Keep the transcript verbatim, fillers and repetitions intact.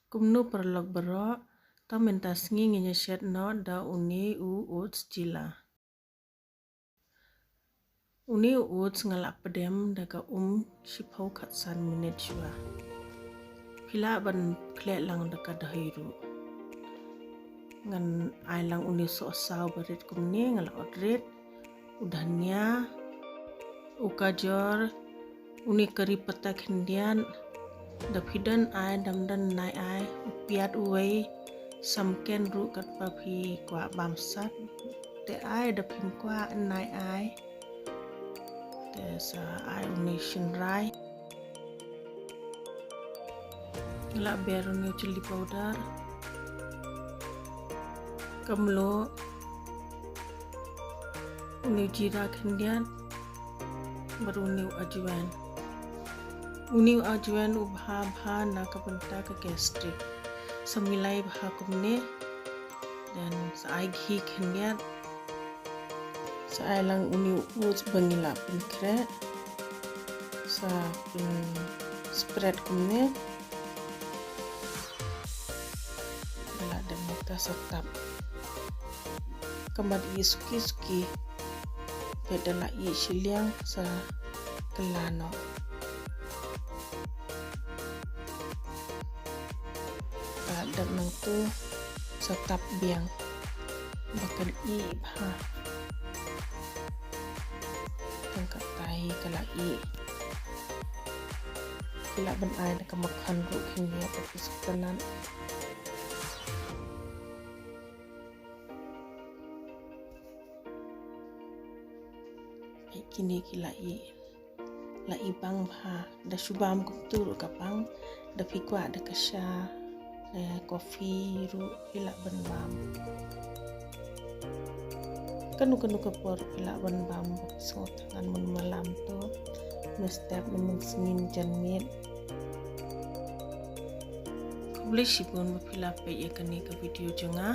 Kumno paralok baroh, to mynta sngi ngin ïa shet noh da une u oats jila. Une u oats nga la pdem da ka um shiphew khatsan minit shuwa. Phi lah ban khleh lang da ka dahai ruh. Ngan ai lang une u sohsaw ba rit kumne, nga la ot rit, u dhania, u gajor, une kari patta khyndiat, da phi don ai, dam don nai ai, u piat uwei, samken ruh katba phi kwah bam sat, te ai, da phim kwah nai ai. Te sa ai une u shynrai. Nga la ber une u chilli powder. Ka mluh, une u jira khyndiat, bad une u ajwain. Une u ajwain u bha bha na ka bynta ka gastric. Sa milai bha kumne. Then sa ai ghee khyndiat. Sa ai lang une u oats ba ngi la pynkhreh. Sa pynspread kumne. Ba la dep mynta sa tap. Ka mat ïa suki suki. Peit da la ïa shiliang sa kylla noh. Ka dep nangtu sa tap biang. Ba kan ih bha. Tang katai ka la ih. Ki lah ban ai da ka makhan ruh khyndiat, tapi suktanat. Ai kine ki la ih. La ih bang bha, da shu bam kumtu ruh ka bang, da phi kwah da ka sha, eh, coffee ruh phi lah ban bam. Kano kano ka por phi lah ban bam, ba phi sngewthuh ngan mun malam tu, mynstep ne mynsngi jan miet. Khublei shibun ba phi la peit ïa kane ka video jong nga.